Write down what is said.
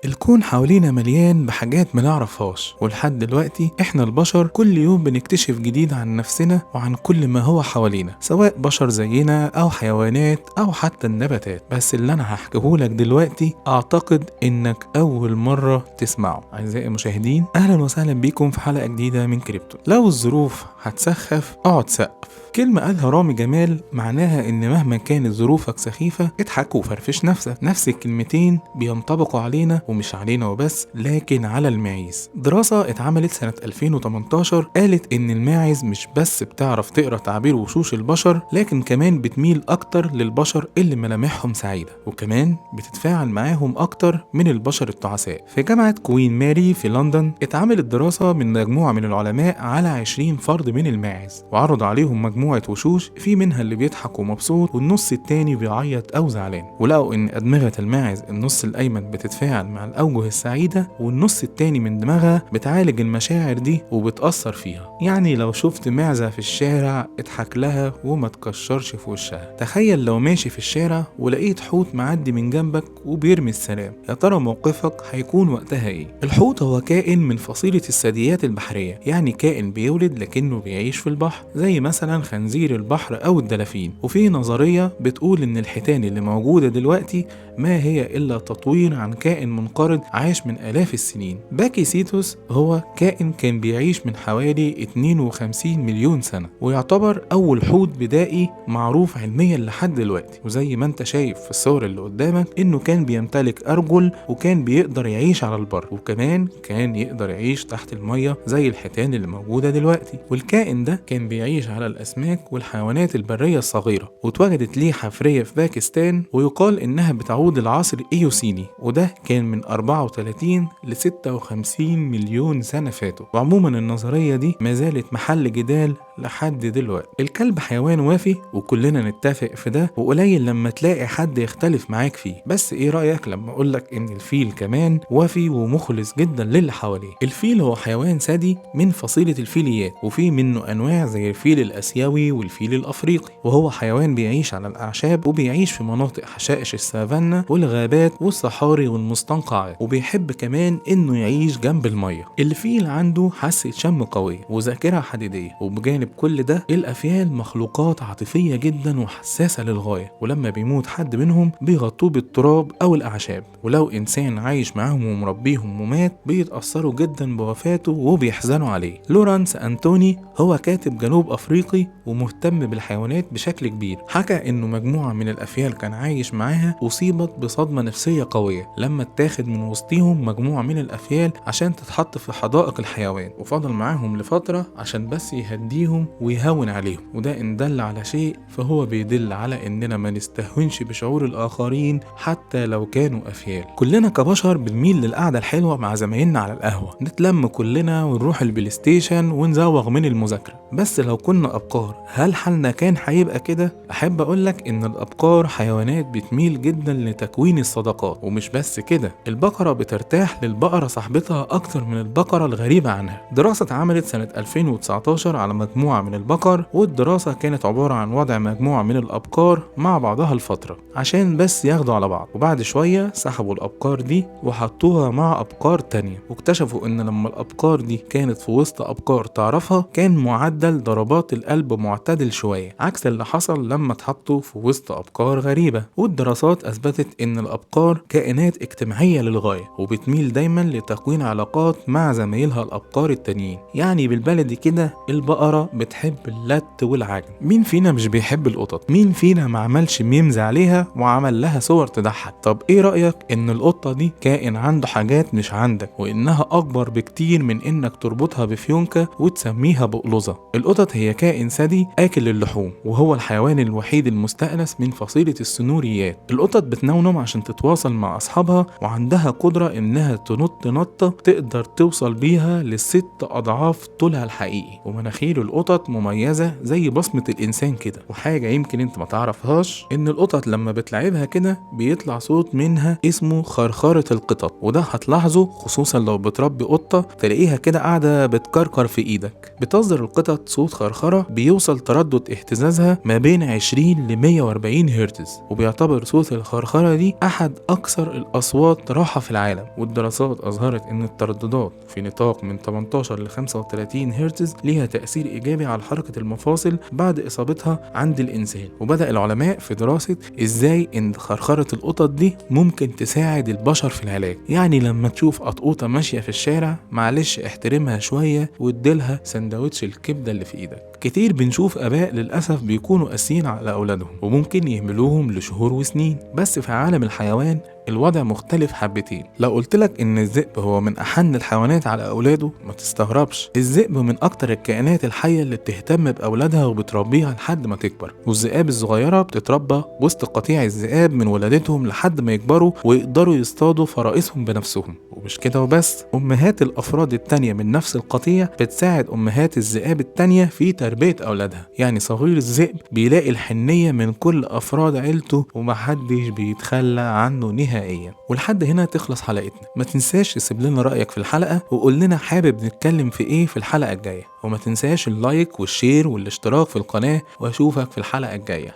الكون حوالينا مليان بحاجات ما نعرفهاش، ولحد دلوقتي احنا البشر كل يوم بنكتشف جديد عن نفسنا وعن كل ما هو حوالينا، سواء بشر زينا او حيوانات او حتى النباتات. بس اللي انا هحكيهولك دلوقتي اعتقد انك اول مرة تسمعه. اعزائي المشاهدين، اهلا وسهلا بيكم في حلقة جديدة من كريبتو. لو الظروف هتسخف اقعد سقف. كلمة قالها رامي جمال معناها ان مهما كانت ظروفك سخيفة اضحك وفرفش نفسك. نفس الكلمتين بينطبقوا علينا، ومش علينا وبس، لكن على الماعز. دراسة اتعملت سنة 2018 قالت ان الماعز مش بس بتعرف تقرأ تعابير وشوش البشر، لكن كمان بتميل اكتر للبشر اللي ملامحهم سعيدة، وكمان بتتفاعل معاهم اكتر من البشر التعساء. في جامعة كوين ماري في لندن اتعملت دراسة من مجموعة من العلماء على 20 فرد من الماعز، وعرضوا عليهم مجموعة وشوش في منها اللي بيضحك ومبسوط والنص التاني بيعيط او زعلان، ولقوا ان ادمغة الماعز النص الايمن بتتفاعل مع الاوجه السعيدة، والنص التاني من دماغها بتعالج المشاعر دي وبتأثر فيها. يعني لو شفت معزة في الشارع اضحك لها وما تكشرش في وشها. تخيل لو ماشي في الشارع ولقيت حوت معدي من جنبك وبيرمي السلام، يا ترى موقفك هيكون وقتها ايه؟ الحوت هو كائن من فصيلة الثدييات البحرية، يعني كائن بيولد لكنه بيعيش في البحر، زي مثلا خنزير البحر او الدلافين. وفي نظرية بتقول ان الحيتان اللي موجودة دلوقتي ما هي الا تطوير عن كائن منقرض عاش من آلاف السنين. باكيسيتوس هو كائن كان بيعيش من حوالي 52 مليون سنة، ويعتبر أول حوت بدائي معروف علميا لحد دلوقتي. وزي ما انت شايف في الصور اللي قدامك انه كان بيمتلك أرجل، وكان بيقدر يعيش على البر، وكمان كان يقدر يعيش تحت المية زي الحيتان اللي موجودة دلوقتي. والكائن ده كان بيعيش على الأسماك والحيوانات البرية الصغيرة، واتوجدت ليه حفرية في باكستان، ويقال انها بتعود العصر الإيوسيني، وده كان من 34 ل 56 مليون سنة فاتوا. وعموما النظرية دي ما زالت محل جدال لحد دلوقتي. الكلب حيوان وافي وكلنا نتفق في ده، وقليل لما تلاقي حد يختلف معاك فيه. بس ايه رأيك لما اقولك ان الفيل كمان وافي ومخلص جدا للي حواليه؟ الفيل هو حيوان ثدي من فصيلة الفيليات، وفي منه انواع زي الفيل الاسيوي والفيل الافريقي، وهو حيوان بيعيش على الاعشاب، وبيعيش في مناطق حشائش السافانا والغابات والصحاري والمستنقعات، وبيحب كمان انه يعيش جنب المية. الفيل عنده حاسة شم قوية وذاكرة حديدية، وبجانب كل ده الافيال مخلوقات عاطفية جدا وحساسة للغاية، ولما بيموت حد منهم بيغطوه بالتراب او الاعشاب، ولو انسان عايش معاهم ومربيهم ومات بيتأثروا جدا بوفاته وبيحزنوا عليه. لورانس انتوني هو كاتب جنوب افريقي ومهتم بالحيوانات بشكل كبير، حكى انه مجموعة من الافيال كان عايش معاها اصيبت بصدمة نفسية قوية لما اتاخد من وسطيهم مجموعة من الافيال عشان تتحط في حدائق الحيوان، وفضل معاهم لفترة عشان بس يهديهم ويهون عليهم. وده ان دل على شيء فهو بيدل على اننا ما نستهونش بشعور الاخرين حتى لو كانوا افيال. كلنا كبشر بنميل للقعدة الحلوة مع زمايلنا على القهوة، نتلم كلنا ونروح البلاي ستيشن ونزوغ من المذاكرة. بس لو كنا ابقار هل حالنا كان هيبقى كده؟ احب اقولك ان الابقار حيوانات بتميل جدا لتكوين الصداقات، ومش بس كده، البقرة بترتاح للبقرة صاحبتها اكتر من البقرة الغريبة عنها. دراسة اتعملت سنة 2019 على مجموعة من البقر، والدراسة كانت عبارة عن وضع مجموعة من الأبقار مع بعضها الفترة عشان بس ياخدوا على بعض، وبعد شوية سحبوا الأبقار دي وحطوها مع أبقار تانية، واكتشفوا إن لما الأبقار دي كانت في وسط أبقار تعرفها كان معدل ضربات القلب معتدل شوية، عكس اللي حصل لما اتحطوا في وسط أبقار غريبة. والدراسات أثبتت إن الأبقار كائنات اجتماعية للغاية، وبتميل دايما لتكوين علاقات مع زمايلها الأبقار التانيين. يعني بالبلدي كده البقرة بتحب اللت والعجن. مين فينا مش بيحب القطط؟ مين فينا ما عملش memes عليها وعمل لها صور تضحك؟ طب ايه رأيك ان القطة دي كائن عنده حاجات مش عندك، وانها اكبر بكتير من انك تربطها بفيونكة وتسميها بقلوزة؟ القطط هي كائن ثدي اكل اللحوم، وهو الحيوان الوحيد المستأنس من فصيلة السنوريات. القطط بتنونم عشان تتواصل مع اصحابها، وعندها قدرة انها تنط نطة تقدر توصل بيها ل6 اضعاف طولها الحقيقي. ومناخير القطط مميزة زي بصمة الإنسان كده. وحاجة يمكن انت ما تعرفهاش، ان القطط لما بتلعبها كده بيطلع صوت منها اسمه خرخرة القطط، وده هتلاحظه خصوصا لو بتربي قطة تلاقيها كده قاعدة بتكركر في ايدك. بتصدر القطط القطط صوت خرخرة بيوصل تردد اهتزازها ما بين 20 ل 140 هرتز، وبيعتبر صوت الخرخرة دي أحد أكثر الأصوات راحة في العالم. والدراسات أظهرت إن الترددات في نطاق من 18 ل 35 هرتز ليها تأثير إيجابي على حركة المفاصل بعد إصابتها عند الإنسان. وبدأ العلماء في دراسة إزاي إن خرخرة القطط دي ممكن تساعد البشر في العلاج. يعني لما تشوف قطقوطة ماشية في الشارع معلش احترمها شوية واديلها سندوتش الكبدة اللي في إيدك. كتير بنشوف آباء للأسف بيكونوا قاسيين على أولادهم وممكن يهملوهم لشهور وسنين، بس في عالم الحيوان الوضع مختلف حبتين. لو قلتلك إن الذئب هو من أحن الحيوانات على أولاده ما تستغربش. الذئب من أكتر الكائنات الحية اللي بتهتم بأولادها وبتربيها لحد ما تكبر، والذئاب الصغيرة بتتربى وسط قطيع الذئاب من ولادتهم لحد ما يكبروا ويقدروا يصطادوا فرائسهم بنفسهم. ومش كده وبس، أمهات الأفراد التانية من نفس القطيع بتساعد أمهات الذئاب التانية في تربية أولادها. يعني صغير الذئب بيلاقي الحنية من كل أفراد عيلته ومحدش بيتخلى عنه نهائيا. ولحد هنا تخلص حلقتنا. ما تنساش تسيب لنا رأيك في الحلقة وقول لنا حابب نتكلم في ايه في الحلقة الجاية، وما تنساش ال like وال share والاشتراك في القناة، واشوفك في الحلقة الجاية.